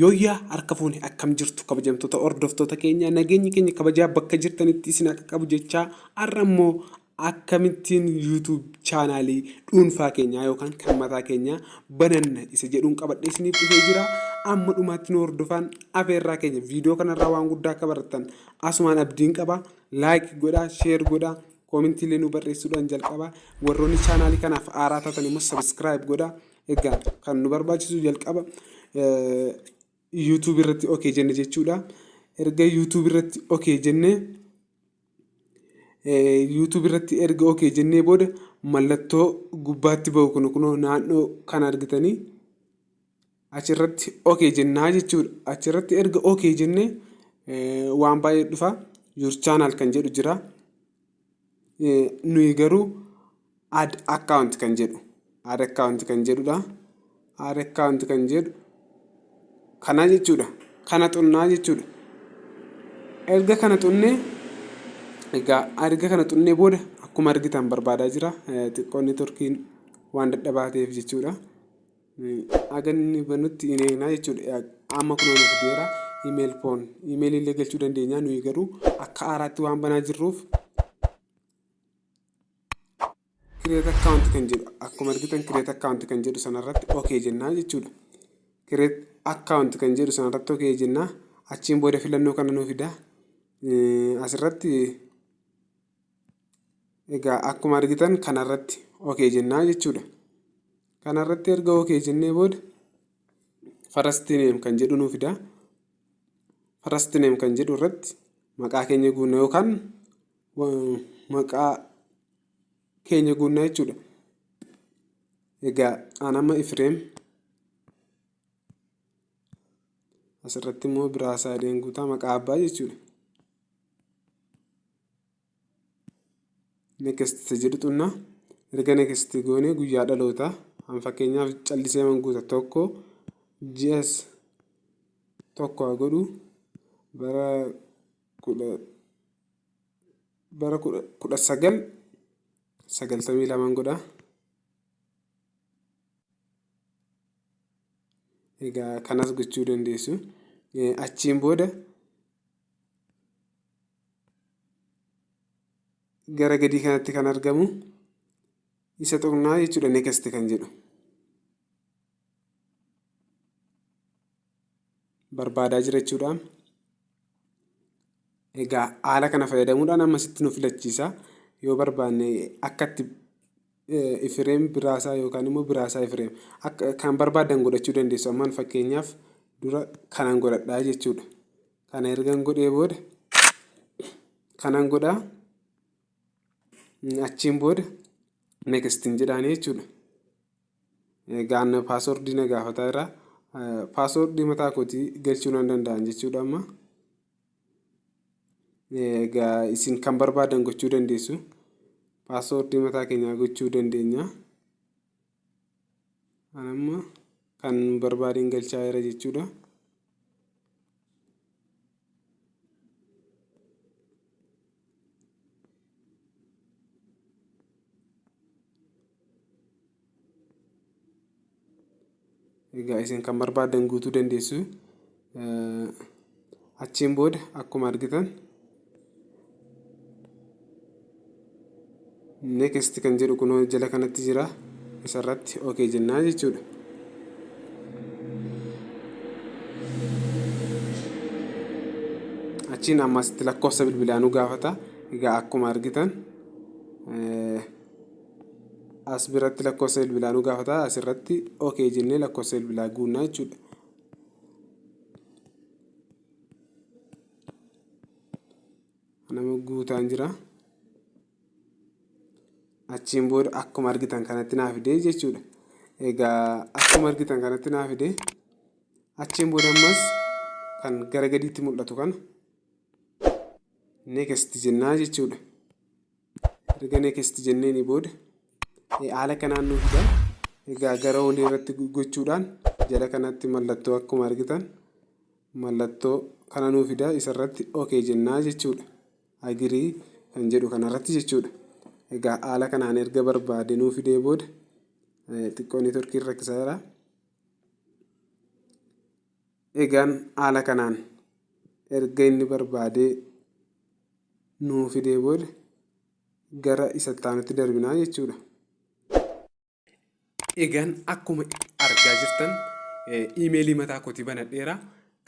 Yooyyaa harka fuune akkam jirtu kabajamtoota hordoftoota keenya nageenyi keenya kabajaa bakka jirtanitti isin akka qabu jechaa har'a immoo akkamittiin YouTube chaanaalii dhuunfaa keenyaa yookaan kan mataa keenyaa bananna isa jedhuun qabadhee isiniif dhufee jira. Amma dhumaatti nu hordofaan afeerraa keenya viidiyoo kanarraa waan guddaa akka barattan asumaan abdiin qaba. Like godhaa, share godhaa, koomentii illee nu barreessuudhaan jalqaba. Warroonni chaanaalii kanaaf haaraa taatan immoo subscribe godhaa. Egaa kan nu barbaachisu jalqaba YouTube irratti okay jenne jechuudha. Erga YouTube irratti okay jenne YouTube irratti erga okay jennee booda mallattoo gubbaatti bahu kun kunoo naannoo kan argitanii achirratti okay jennaa jechuudha. Achirratti erga okay jennee waan baay'ee dhufa. Your channel kan jedhu jira. Nuyi garuu add account kan jedhu add account kan jedhudha. Add account kan jedhu kana jechuudha. Kana xunnaa jechuudha. Erga kana xunnee egaa erga kana xunnee booda akkuma argitan barbaadaa jira. Xiqqoo neetworkiin waan dadhabaa ta'eef jechuudha. Haga inni banutti hin eegnaa jechuudha. Amma kunoo nu fideera. Email phone email illee galchuu dandeenya nuyi garuu akka haaraatti waan banaa jirruuf create account kan jedhu akkuma argitan create account kan jedhu sanarratti okay jennaa jechuudha. Create account kan jedhu sanarratti okay jennaa achiin booda filannoo kana nuu fida. Asirratti egaa akkuma argitan kanarratti okay jennaa jechuudha. Kanarratti erga okay jennee booda first name kan jedhu nuu fida. First name kan jedhu irratti maqaa keenya guunna yookaan maqaa keenya guunna jechuudha. Egaa an amma Ifreem asirratti immoo Biraasaa jedheen guutaa maqaa abbaa jechuudha. Next isa jedhu xunna. Erga next goonee guyyaa dhalootaa an fakkeenyaaf callisee man guuta tokko ji'as tokko haa godhu bara kudha bara 1992n godha. Egaa kanas gochuu dandeessu. Achiin booda gara gadii kanatti kan argamu isa tuqnaa jechuudha next kan jedhu. Barbaadaa jira jechuudha. Egaa haala kana fayyadamuudhaan amma sitti nu filachiisa. Yoo barbaanne akka itti Ifreem Biraasaa yookaan immoo Biraasaa Ifreem akka kan barbaadan godhachuu dandeessu. Ammaan fakkeenyaaf dura kanan godhadhaa jechuudha. Kana ergan godhee booda kanan godhaa achiin booda next hin jedhaanii jechuudha. Egaa anna paaswordii na gaafataa jira. Paaswordii mataa kootii galchuu nan danda'an jechuudha amma. Egaa isin kan barbaadan gochuu dandeessu. Paaswordii mataa keenyaa gochuu dandeenya. An amma kan barbaadeen galchaa jira jechuudha. Egaa isin kan barbaaddan guutuu dandeessu. Achiin booda akkuma argitan next kan jedhu kunoo jala kanatti jira. Isarratti okay jennaa jechuudha. Achiin ammasitti lakkoofsa bilbilaa nu gaafata. Egaa akkuma argitan as biratti lakkoofsa bilbilaa nu gaafata. Asirratti okay jennee lakkoofsa bilbilaa guunnaa jechuudha. Nama guutaan jira. Achiin booda akkuma argitan kanatti naa fidee jechuudha. Egaa akkuma argitan kanatti naa fidee achiin booda ammas kan gara gadiitti mul'atu kana next jennaa jechuudha. Erga next jenneeni booda haala kanaan nu fida. Egaa gara olii irratti gochuudhaan jala kanatti mallattoo akkuma argitan mallattoo kana nuu fida isarratti ok jennaa jechuudha. Agree kan jedhu kanarratti jechuudha. Egaa haala kanaan erga barbaade nuu fidee booda xiqqoo neetworkiin rakkisaa jira. Egaan haala kanaan erga inni barbaadee nuu fidee booda gara isa itti aanutti darbinaa jechuudha. Egaan akkuma argaa jirtan iimeelii mataa kootii banadheera.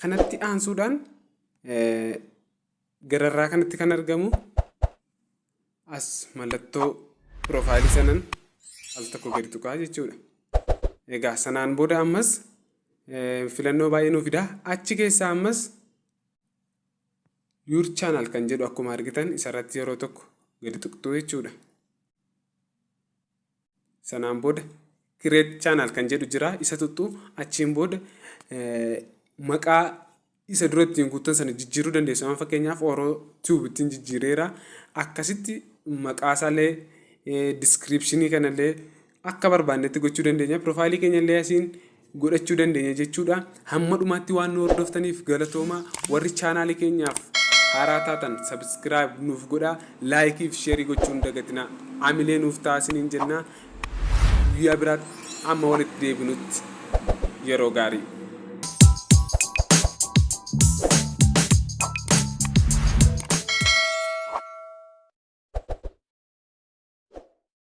Kanatti aansuudhaan gararraa kanatti kan argamu as mallattoo piroofaayilii sanan al tokko gadi tuqaa jechuudha. Egaa sanaan booda ammas filannoo baay'ee nuu fida. Achi keessaa ammas your channel kan jedhu akkuma argitan isarratti yeroo tokko gadi tuqxu jechuudha. Sanaan booda create channel kan jedhu jira isa tuqxu. Achiin booda maqaa isa dura ittiin guuttan sana jijjiiruu dandeessu. Amma fakkeenyaaf Oro Tube ittiin jijjiireera. Akkasitti maqaa isaallee, descriptionii kanallee akka barbaannetti gochuu dandeenya. Piroofaayilii keenya illee asiin godhachuu dandeenya jechuudha. Hamma dhumaatti waan nu hordoftaniif galatoomaa. Warri chaanaalii keenyaaf haaraa taatan subscribe nuuf godhaa. Likeii fi shareii gochuu hin dagatinaa. Amilee nuuf ta'aa isiniin jennaa. Guyyaa biraatti amma walitti deebinutti yeroo gaarii.